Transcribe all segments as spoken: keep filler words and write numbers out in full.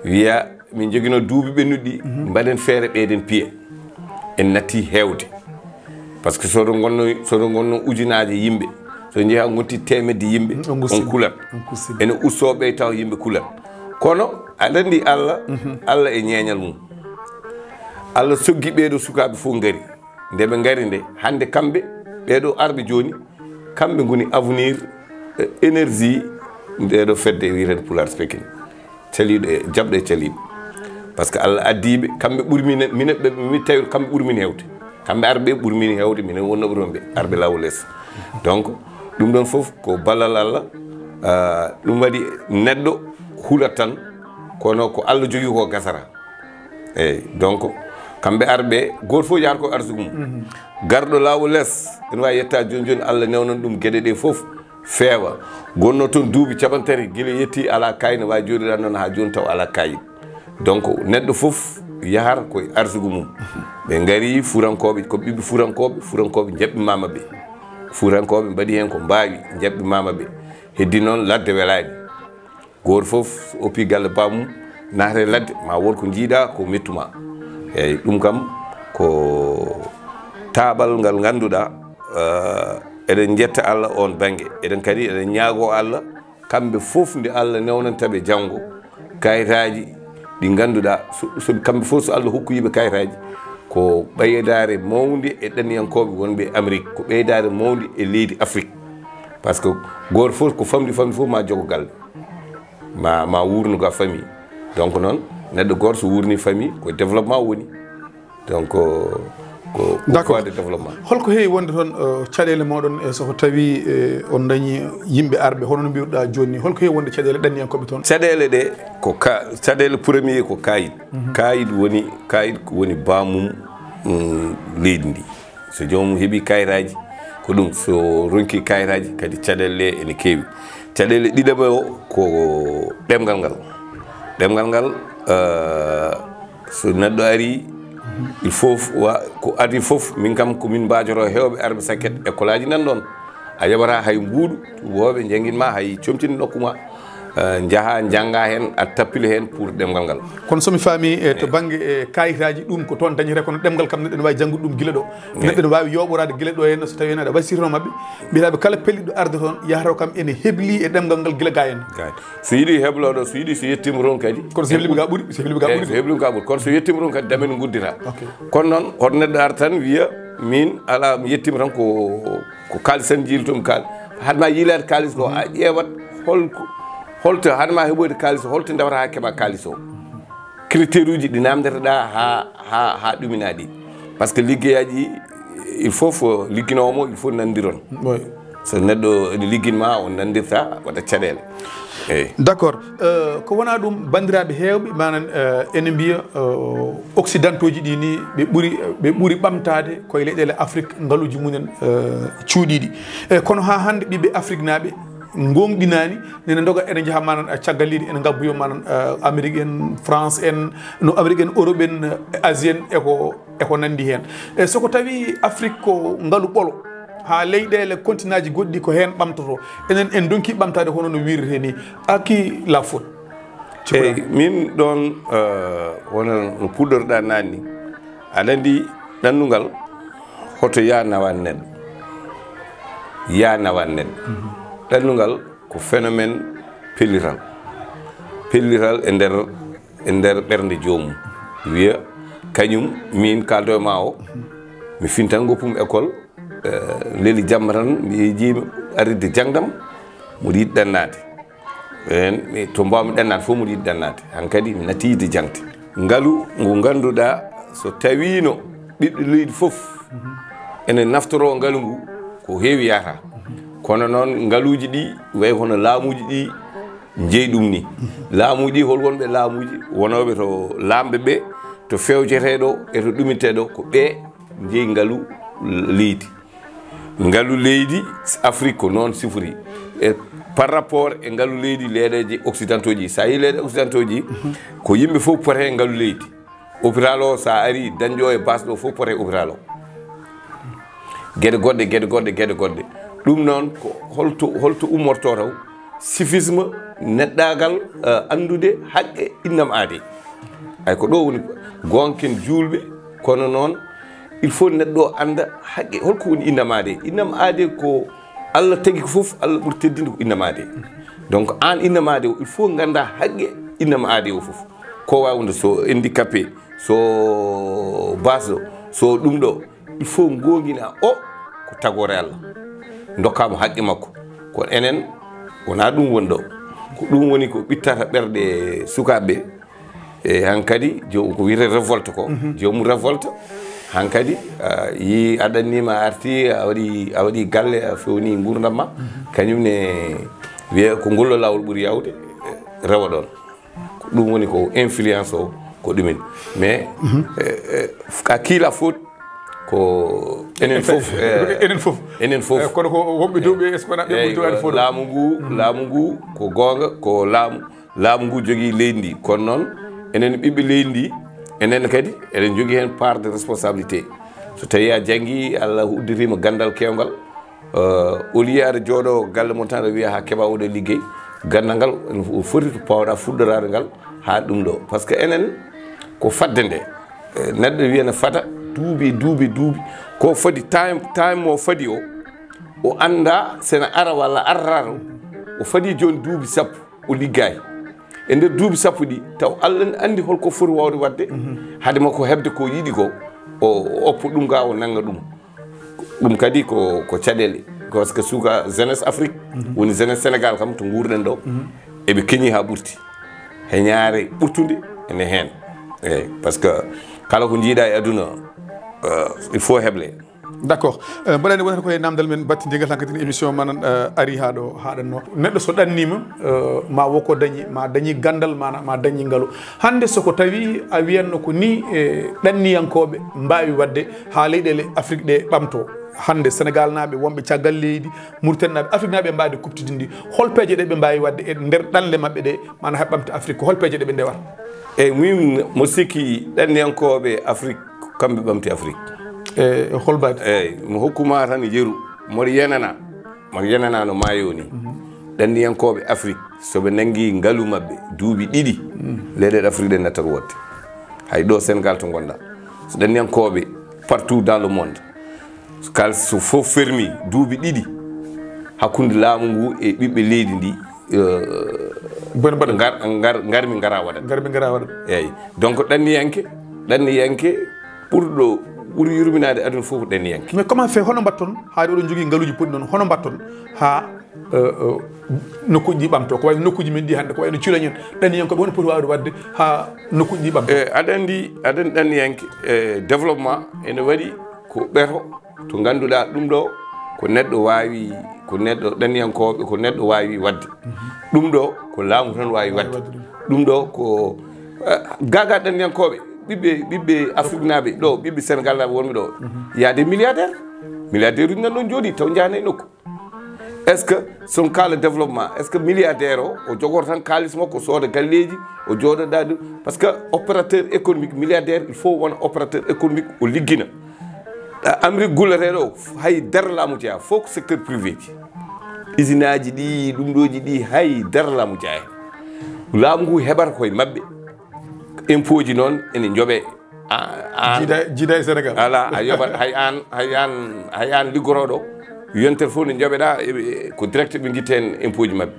Wiya min jogino duuɓi ɓennuɗi, mbaɗen feere ɓeyden piya. En natti heewde. Par ce que soɗo gonno soɗo gonno ujunaaje yimɓe, so jeeha gotti temedde yimɓe, on kulat. Ene usto ɓey taw yimɓe kulat. Kono aɗa anndi Allah, Allah e ñeeñal mum. Allah soggi ɓeeɗo sukaaɓe fof ngari. Nde ɓe ngari nde, hannde kamɓe ɓeeɗo arɓe jooni, kamɓe ngoni avenir, eh, énergie ndeɗo fedde wiyetede Pulaar Speaking. Caliiɗo e jaɓɗo e caliiɗo. Par ce que Allah addiiɓe, kamɓe ɓurmi ne, minen ɓe, mi tawi kamɓe ɓurmin hewde. Kamɓe arɓe ɓurmin hewde, minen wonnooɓe toon ɓe, arɓe laawol les. Donc, ɗum ɗon fof ko ballal Allah. Ah, ɗum waɗi neɗɗo hulat tan, kono ko Allah jogii ko gasata. Eyyi, donc, kamɓe arɓe, gooto fof yahat ko arsugu mum. Garɗo laawol les, ene waawi yetta jooni jooni, Allah newnan ɗum geɗe ɗe fof, feewa. Gonno toon duuɓi capanɗe tati, gila yetti alaa kayit, ne waawi jooɗiɗaa noon haa jooni taw alaa kayit. Donc, neɗɗo fof yahata ko e arsugu mum. Ɓe ngari, furankooɓe, ko ɓiɓɓe furankooɓe, furankooɓe njaɓɓi maama ɓe. Furankooɓe mbaɗi heen ko mbaawi, njaɓɓi maama ɓe. Heddi noon, ladde welaani. Gooto fof so oppi galle bammum, naata e ladde, ma won ko njiiɗa ko mettu ma. Eyyi, ɗum kam ko taaɓal ngal ngannduɗaa, eh, eɗen njetta Allah on bannge. Eɗen kadi, eɗen ñaago Allah, kamɓe fof nde Allah newnanta ɓe janngo, kayitaaji ɗi ngannduɗaa, so, so, kamɓe fof so Allah hokkoyiɓe kayitaaji, ko ɓeydaare mawnde e ɗanniyankooɓe wonɓe e Amérique, ko ɓeydaare mawnde e leydi Afrique. Par ce que gooto fof ko famɗi famɗi fof ma jogo galle. Ma, ma wuurnu ga famille. Donc noon, neɗɗo gooto so wuurni famille, ko développement woni. Donc, ko, ko, ko D'accord. Voie de développement. Holko heewi wonde toon, eh, caɗeele mooɗon, e so ko tawi, eh, on dañi yimɓe arɓe, hono no mbiruɗaa jooni ni, holko heewi wonde caɗeele ɗanniyankooɓe toon? Caɗeele ɗe ko ka, caɗeele premier ko kayit. Kayit woni, kayit ko woni bamum, mm, leydi ndi. So joomum heɓi kayitaaji, ko ɗum. So ronki kayitaaji, kadi caɗeele ɗe ene keewi. Caɗeele ɗiɗaɓe o ko ɗemngal ngal. Ɗemngal ngal, eh, so neɗɗo ari, il faut wa, ko adi fof, min kam ko min mbaajoto heewɓe arɓe sakket école aji nan ɗoon. A yoɓata hay mbuuɗu, tuubooɓe njannginma hay comtini nokku ma. Eh, njaha, njannga heen, a tappila heen pour ɗemngal ngal. Kono so mi faami, eh, to bannge, eh, kayitaaji, ɗum ko toon dañetee, kono ɗemngal kam neɗɗo ne waawi janngude ɗum gila ɗo. Neɗɗo ne waawi yooɓoraade gila ɗo heen, so tawii heen aɗa waɗi sirno maɓɓe, mbiyataaɓe kala pelliɗo arde toon, yahata kam ene hebli e ɗemngal ngal gila ga heen. Gay. So yiɗi heblo ɗo, so yiɗi so yettima toon kadi. Kono so heblima ga ɓuri, so heblima ga Eyi, ɓuri. So heblima ga ɓuri. Kono so yettima toon kadi, dame ne nguddita. Ok. Kono noon, hoto neɗɗo ar tan wiya, min, ala, mi yettima tan ko, ko kaalis tan jiiltomi kaal. Haɗma yiilaade kaalis ko, a ƴeewat hol, holto, haɗma heɓoyde kaalis, holto ndewata haa keɓa kaalis o. Critère uji ɗi namdeteɗa haa, haa, haa ɗumina ɗi. Par ce que liggeyaaji, il faut fo ligginoowo mo, il faut nandiron. Oui. So neɗɗo ene ligginma, on nandirta, waɗa caɗeele. Eyi. D'accord. Euh, ko wona ɗum, banndiraaɓe heewɓe, manan, euh, ene mbiya, euh, occidentaux ji ɗi ni, ɓe ɓuri, ɓe ɓuri ɓamtaade koye leyɗeele Afrique, ngaluuji mumen, euh, cuuɗiiɗi. E kono haa hannde ɓiɓɓe Afrique naaɓe ngonɗinaani, nene ndoga ene njaha manan, eh, caggal leydi, ene ngabboyo manan, eh, Amérique en, France en, no Amérique en, Europe en, eh, Asie en, e ko, e ko nanndi heen. E so ko tawi Afrique ko ngalu ɓolo, haa leyɗeele continent ji goɗɗi ko heen ɓamtoto, enen en ndonki ɓamtaade hono no wirirtee ni. À qui la faute? Eyi, min ɗoon, eh, wona no puɗɗorɗaa naanni, aɗa anndi ɗannungal hoto yaa nawan neɗɗo. Yaa nawan neɗɗo. Ɗannungal ko phénomène pellital. Pellital e nder, e nder ɓernde joomum. Wiya, kañum, min kaaldo e ma o, mi fintan goppum école, eh, leli jamma tan, mi yiɗi arde jangdam, mboɗo yiɗi ɗannaade. En, mi, to mbaawmi ɗannaade fof, mboɗo yiɗi ɗannaade. Hankadi mi natti yiɗde jangde. Ngalu ngu ngannduɗaa, so tawiino ɓiɓɓe leydi fof ene naftoro ngalu ngu, ko heewi yahata. Kono noon, ngaluuji ɗi, way hono laamuuji ɗi njeyi ɗum ni. Laamuuji ɗi, hol wonɓe laamuuji wonooɓe to laamɓe ɓe, to fewjeteeɗo e to ɗuminteeɗo, ko ɓe njeyi ngalu leydi. Ngalu leydi Afrique ko noon sifori. E par rapport e ngalu leydi leyɗeeji occidentaux ji. So a yii leyɗe occidentaux ji, ko yimɓe fof pote e ngalu leydi. Hôpital o, so a ari, dañɗo e base ɗo fof pote e hôpital o. Geɗe goɗɗe, geɗe goɗɗe, geɗe goɗɗe. Ɗum noon ko holto, holto ummorto taw? civisme, neɗɗaagal, eh, anndude haqqe innam aadee. Ay ko ɗo woni goonken juulɓe, kono noon il faut neɗɗo o annda haqqe, holko woni innam aadee. Innam aadee ko Allah tagi ko fof, Allah ɓuri teddinde ko innam aadee. Donc aan innam aadee o, il faut ngannda haqqe innam aadee o fof. Ko waawi wonde so handicapé, so baasɗo, so ɗum ɗo, il faut ngoongina o ko tagoore Allah. Ndokkaa mo haqqe makko. Kono enen, wonaa ɗum woni ɗo. Ko ɗum woni ko ɓittata ɓerɗe sukaaɓe. E hankadi, jo-, ko wiyetee révolte ko, joomum révolte. Hankadi, ah, yi a ɗanniima, a arti, a waɗi, a waɗi galle, a fewni nguurndam ma. Kañum ne wiya ko ngol ɗo laawol ɓuri yaawde, eh, rewa ɗoon. Ko ɗum woni ko influence o, ko ɗumen. Mais, eh, eh, à qui la faute? Ko enen fof, eh, enen fof. Enen fof. Eh, kono ko wonɓe dow ɓe, est-ce que wonaa ɓe ɓuri waɗde fof? Laamu ngu, laamu ngu ko goonga, ko laamu, laamu ngu jogii leydi ndi. Kono noon, enen ɓiɓɓe leydi ndi, enen kadi, eɗen jogii heen part de responsabilité. So tawii a janngii, Allah udditiima ganndal keewngal, eh, au lieu aɗa jooɗoo galle mon tan, aɗa wiya haa keɓaa oɗo liggey, ganndal ngal, ene foti to paawɗaa fuɗɗoraade ngal haa ɗum ɗo. Parce que enen, ko fadde nde, eh, neɗɗo wiya ne fada duuɓi, duuɓi, duuɓi. Ko fadi time, time mo fadi o, o annda sena ara walla arrata, o fadi jooni duuɓi sappo, o liggaay. E nder duuɓi sappo ɗi, taw Allah ne anndi holko foti waawde waɗde, hade makko heɓde ko yiɗi ko, o, o oppo ɗum ga, o nannga ɗum. Ɗum kadi ko, ko caɗeele. Parce que suka jeunesse Afrique, woni jeunesse Sénégal kam to nguurɗen ɗo, eɓe keñi haa ɓurti. Heñaare ɓurtunde ene heen. Eeyi, parce que kala ko njiiɗa e aduna, euh, il faut heble. D'accord. Eh, mboɗo anndi wonata ko e namdal men battindigal, hankadi émission man, eh, ari haa ɗo haaɗanno. Neɗɗo so ɗanniima, eh, ma woko dañi, ma dañi ganndal, ma, ma dañi ngalu. Hannde so ko tawi a wiyanno ko ni, eh, ɗanniyankooɓe mbaawi waɗde haa leyɗeele Afrik ɗe ɓamto. Hannde Senegal naaɓe wonɓe caggal leydi, Mauritanie naaɓe, Afrik naaɓe mbaawde kuɓtidinde. Hol peeje ɗe ɓe mbaawi waɗde e nder ɗanle maɓɓe ɗe, maanaam haa ɓamta Afrik? Ko hol peeje ɗe ɓe ndewata? Eeyi, min mo sikki ɗanniyankooɓe Afrik, kamɓe ɓamti Afrik. E, e hol baadi? Eeyi, mo hokkuma tan yeru, mboɗo yenana, mboɗo yenana no maayo ni. Ɗanniyankooɓe Afrik, so ɓe nanngi ngalu maɓɓe duuɓi ɗiɗi, leyɗeele Afrik ɗe nattat woodde. Hay ɗo Senegal to ngonɗa. So ɗanniyankooɓe partout dans le monde, kal so fof fermi duuɓi ɗiɗi hakkunde laamu ngu e ɓiɓɓe leydi ndi, eh, Bone mbaɗa. Ngar, ngar, ngar min ngara waɗat. Ngar min ngara waɗat. Eeyi. Donc ɗanniyanke, ɗanniyanke ɓurɗo, ɓuri yurminaade aduna fof ko ɗanniyanke. Mais comment fait, hono mbatton haa oɗon jogii ngaluuji poɗɗi noon, hono mbatton haa, eh, eh, nokkuuji ɗi ɓamto? Ko wayi no nokkuuji men ɗi hannde, ko wayi no Culoñ en, ɗanniyankooɓe hono poti waawde waɗde haa nokkuuji ɗi ɓamto? Eh, aɗa anndi, aɗa anndi ɗanniyanke, eh, développement ene waɗi ko ɓeto to ngannduɗaa ɗum ɗo ko neɗɗo waawi, ko neɗɗo ɗanniyankooɓe, ko neɗɗo waawi waɗde. Ɗum ɗo ko laamu tan waawi waɗde. Ɗum ɗo ko, eh, gaagaa ɗanniyankooɓe, ɓiɓɓe, ɓiɓɓe Afriknaaɓe ɗo, ɓiɓɓe Senegalnaaɓe wonɓe ɗo, il y a des milliardaires. Milliardaires uji nan ɗon jooɗii taw njahanay nokku. Est-ce que so on kaala développement, est-ce que milliardaire o, o jogoto tan kaalis makko, sooda galleeji, o jooɗoɗa ɗum? Parce que opérateur économique, milliardaire, il faut wona opérateur économique, o liggina. A, Amérique gulleteeɗo o, hay dara laamu jeyaa, fof ko secteur privé ji. Usine aji ɗi, ɗum ɗooji ɗi, hay dara laamu jeyaa heen. Laamu ngu heɓata koye maɓɓe. Impôt ji noon ene njoɓee. A, an jiida, jiida e Sénégal. Ala, a yoɓat hay an, hay an, hay an liggorooɗo, yontere fof nde njoɓeɗa, e, e, ko direct ɓe ngitta heen impôt ji maɓɓe.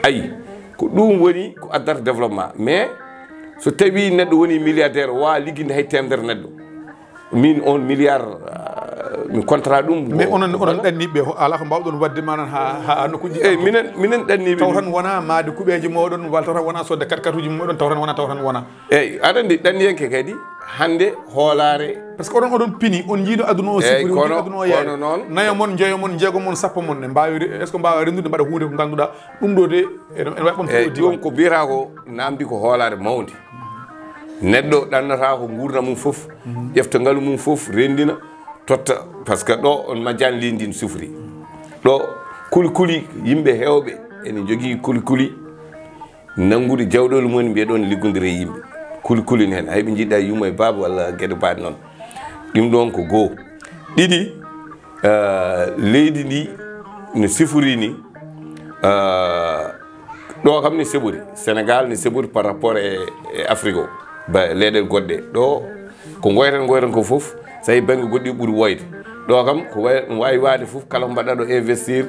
Ayi, ko ɗum woni ko addata développement. Mais so tawi neɗɗo woni milliardaire, o waawaa ligginde hay teemedere neɗɗo. Min on milliard, ah, mi kontra ɗum. Mais ko, onon, ko onon bala. Ɗanniiɓe, ho-, alaa ko mbaawɗon waɗde manan ha, ha nokkuuji ɗi. Eyi, minen, minen ɗanniiɓe taw ɗum. Tan wona maade kuɓeeji mooɗon, walla taw tan wona sodde kat-katuuji mooɗon, taw tan wona, taw tan wona. Eyi, aɗa anndi ɗanniyanke kadi, hannde hoolaare. Parce que oɗon, oɗon pini, on njiino aduna o. Eyi, sifori, on njiino kono, aduna o yaari. Kono noon. Nayo mon, njoyo mon, jeego mon, sappo mon, ne mbaawi re-, est-ce que mbaawa renndude mbaɗa huunde ko ngannduɗaa ɗum ɗo de, ene, ene waɗi ɓamtude. Eyi, o diiwaan. Ɗum ko mbiyata ko, namdi ko hoolaare mawnde. Neɗɗo ɗannata ko nguurndam mum fof, ƴefta ngalu mum fof, renndina, totta, parce que ɗo on majjani leydi ndi sufri. Ɗo kuli kuli, yimɓe heewɓe ene njogii kuli kuli, nanngude jawɗoole mumen, mbiya ɗon liggondira e yimɓe. Kuli kuli ne heen, hay ɓe njiɗa yumma e baaba walla geɗe baaɗe noon. Ɗum ɗon ko goo. Ɗiɗi, eh, leydi ndi no sifori ni, eh, Ɗo kam ne seɓori, Sénégal ne seɓori par rapport e, e Afrique o, ba leyɗeele goɗɗe. Ɗo ko ngoyten ngoyten ko fof, so tawi bannge goɗɗi ɓuri woyde. Ɗo kam ko way-, ɗum waawi waade fof, kala ko mbaɗɗa ɗo investir,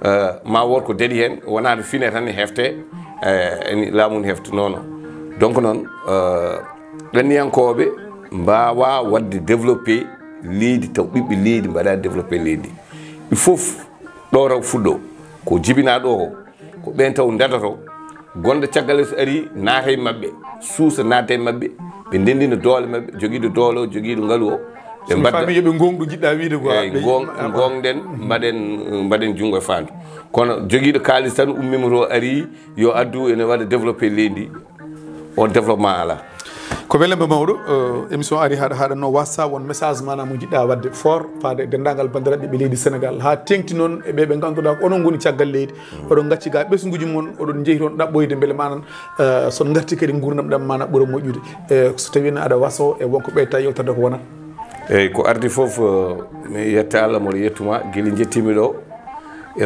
eh, ma wood ko daɗi heen, wonaa to fine tan ne hefte, eh, eni laamu ne hefta. Non, non. Donc noon, eh, ɗanniyankooɓe mbaawa waɗde développé leydi, taw ɓiɓɓe leydi mbaɗa développé leydi. Il faut ɗo raw fuɗɗo, ko jibinaa ɗo ko, ko ɓeen taw ndadato, gonɗo caggal so ari, naata e maɓɓe, suusa naata e maɓɓe, ɓe ndenndina doole maɓɓe, jogiiɗo doole o, jogiiɗo ngalu o, ɓe mbadda. Faami yo ɓe ngoongɗo, jiɗɗa wiide quoi. Eey, ɓe ngoong-, ngoongɗen, mbaɗen, mbaɗen junngo e faandu. Kono jogiiɗo kaalis tan ummiima to, ari, yo addu, ene waɗa développé leydi, on développement alaa. Ko welemma mawɗo, eh, émission ari haɗa, haɗa no wasa won message mana mo jiɗɗa wadde fort faade e denndaangal banndiraaɓe ɓe leydi Sénégal, haa teeŋti noon e ɓe ɓe ngannduɗaa ko onon ngoni caggal leydi. Oɗon ngacci ga ɓesnguuji mon, oɗon njehi toon ɗaɓɓoyde mbele manan, eh, so on ngarti kadi nguurndam ɗam mana ɓura moƴƴude. Eh, so tawino aɗa waso e wonko ɓeyta yewtande ko wonat. Eey, ko ardi fof, eh, mi yetta Allah, mboɗo yettuma, gila njettimi ɗo. E,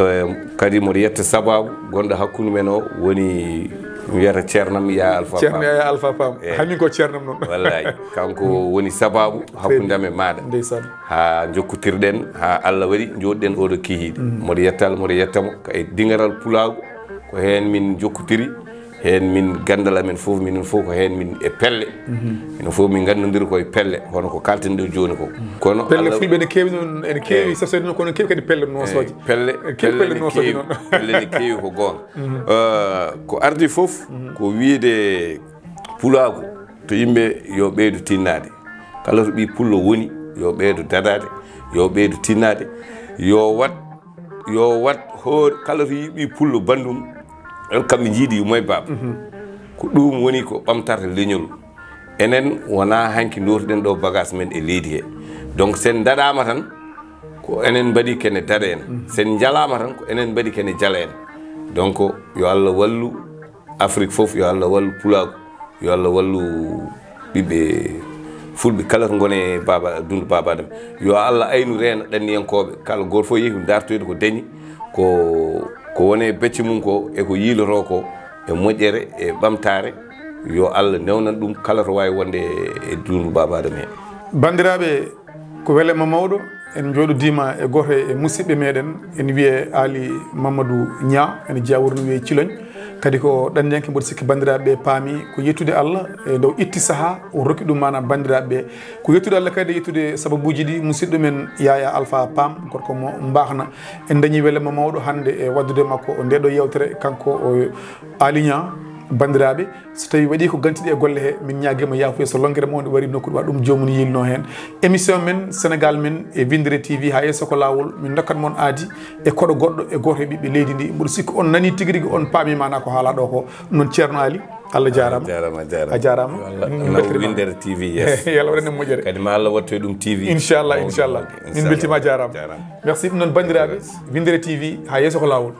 kadi mboɗo yetta sababu gonɗo hakkunde men o, woni mi wiyata ceernam Yaya Alpha Pam. Ceerno Yaya Alpha Pam. Eey. Hamin ko ceernam noon. Wallahi. Kanko woni sababu hakkunde am e maaɗa. Ndeysaan. Haa jokkotirɗen, haa Allah waɗi njooɗiɗen oɗo kihiiɗe. Mm. Mboɗo yetta Allah, mboɗo yetta mo. Ka e dingaral pulaagu, ko heen min njokkotiri. Heen min, ganndal amen fof, minen fof ko heen min e pelle. Mhm. Minen fof min nganndondiri ko e pelle, hono ko kalten ɗo jooni ko. Kono pelle Allah fulɓe ene keewi noon, ene keewi, eey, safsade noon, kono ene keewi kadi pelle noosooje. Eey, pelle, ene keewi pelle pelle ene noosooje keewi, noon. Pelle ene keewi ko goonga. Mhm. Eh, ko ardi fof, mhm, ko wiyde pulaagu to yimɓe yo ɓeydu tinnaade. Kala to ɓii pullo woni, yo ɓeydu dadaade, yo ɓeydu tinnaade, yo waɗ yo waɗ hoore, kala to yiɗi pullo banndum, en kamɓe njiidi yumma e baaba. Mhm. Ko ɗum woni ko ɓamtata leñol. Enen wonaa hanki ndootuɗen ɗo bagage men e leydi he. Donc, sen ndaɗaama tan, ko enen mbaɗi kene daɗa en. Mhm. Sen njalaama tan, ko enen mbaɗi kene jala en. Donc, yo Allah wallu Afrik fof, yo Allah wallu pulaagu, yo Allah wallu ɓiɓɓe fulɓe kala to ngone baaba, dundu baaba Adama. Yo Allah aynu reena ɗanniyankooɓe, kala gooto fof yehi dartoyde ko dañi, ko, ko woni e becce mum ko, e ko yiilotoo ko, e moƴƴere, e ɓamtaare. Yo Allah newnan ɗum kala to waawi wonde e dundu baaba Adama he. Banndiraaɓe, ko welemma mawɗo, en njooɗodiima e gooto e musidɓe meɗen, ene wiyee Aali Mamadou Niang, ene jeyaa wuro no wiyee Ciloñ. Kadi ko ɗanniyanke, mboɗo sikki banndiraaɓe ɓe paami ko yettude Allah e nde o itti sahaa, o rokki ɗum maanaam banndiraaɓe ɓe. Ko yettude Allah kadi e yettude sababuuji ɗi, musidɗo men Yaya Alpha Pam, gorko mo Mbaxna. En dañii welemma mawɗo hannde e waɗdude makko ndee ɗoo yeewtere, kanko o Aali Niang, banndiraaɓe. So tawii waɗii ko ganti ɗi e golle he, min ñaagiima yaafuya so longere mawde warii nokku ɗo, ɗum joomum yiilno heen. Émission men, Sénégal men, e Winndere T V, haa yeeso ko laawol, min ndokkat mon aadi e koɗo goɗɗo e gooto e ɓiɓɓe leydi ndi. Mboɗo sikki on nanii tigi rigi, on paamii maanaa ko haalaa ɗo ko. Ɗum noon, Ceerno Aali, Allah jaaraama. A jaaraama, a jaaraama. A jaaraama. Yo Allah, min Allah mbeltaniima. Winndere T V, yes. Yo Allah waɗan en moƴƴere. Kadi ma Allah wattu e ɗum T V. Inchallah, mawɗo, inchallah. Mawɗo. Min mbeltiima, a jaaraama. Jaaraama. Merci. Ɗum noon, banndiraaɓe, yes. Winndere T V, haa yeeso ko laawol.